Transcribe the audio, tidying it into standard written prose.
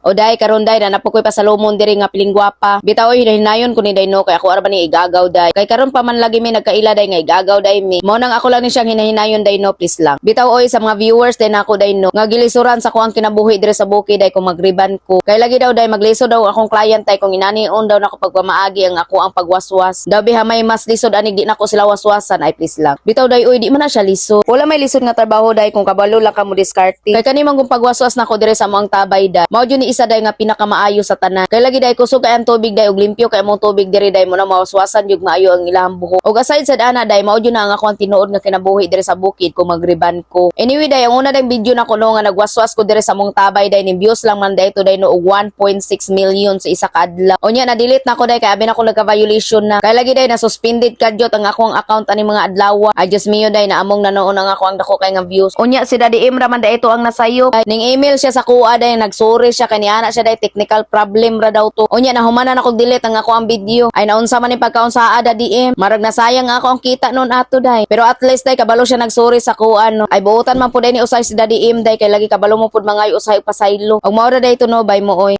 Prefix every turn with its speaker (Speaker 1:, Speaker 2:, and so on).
Speaker 1: O day, karon day, naa po ko'y pasalumon diri nga pilinggwapa. Bitaw oy, hinayon ko ni day no, kay ako ara ba ni igagaw day. Kay karon pa man lagi mi nagkaila day nga igagaw day mi. Mao nang ako lang ni siyang hinahinayon day no, please lang. Bitaw oy, sa mga viewers day nako day no, nga gilisuran sa ko ang kinabuhi diri sa bukid day kung magriban ko. Kay lagi daw day maglisod daw akong client day kung inanion daw nako pagpamaagi ang ako ang pagwaswas. Daw biha may mas lisod anig di nako sila waswasan ay, please lang. Bitaw day oy, di man na siya lisod. Wala may lisod nga trabaho day kung kabalo lang ka mo diskarte. Kay kani man kung pagwaswas nako diri sa among tabay day. Mao jud ni isa day nga pinakamaayo sa tanan. Kay lagi day kusog kay ang tubig day ug limpyo kay among tubig diri day mo na mawaswasan jud maayo ang ilahang buhok. Ug aside sa ana day, mao jud na ang ako ang tinuod nga kinabuhi diri sa bukid kung magriban ko. Anyway day, ang una day video nako no nga nagwaswas ko diri sa among tabay day, ni views lang man day to day no og 1.6 million sa isa ka adlaw. Unya na delete nako day kay abi nako nagka-violation na. Kay lagi day na suspended kadyot ang akong account ani mga adlaw. Ay Diyos mio day, na among nanoon ang ako ang dako kay nga views. Unya si Daddy Imra man day ito ang nasayop. Ning email siya sa kuha day, nagsorry siya kay niana siya day technical problem ra daw to. Unya na humanan ako delete ang ako ang video. Ay naunsa man ni pagkaunsa Daddy M. Marag nasayang ako ang kita noon ato day. Pero at least day kabalo siya nagsorry sa kuha no. Ay buotan man pud day ni usay si Daddy M day kay lagi kabalo mo pud mga usay pasaylo. Og mao ra day to no, bye mo oy.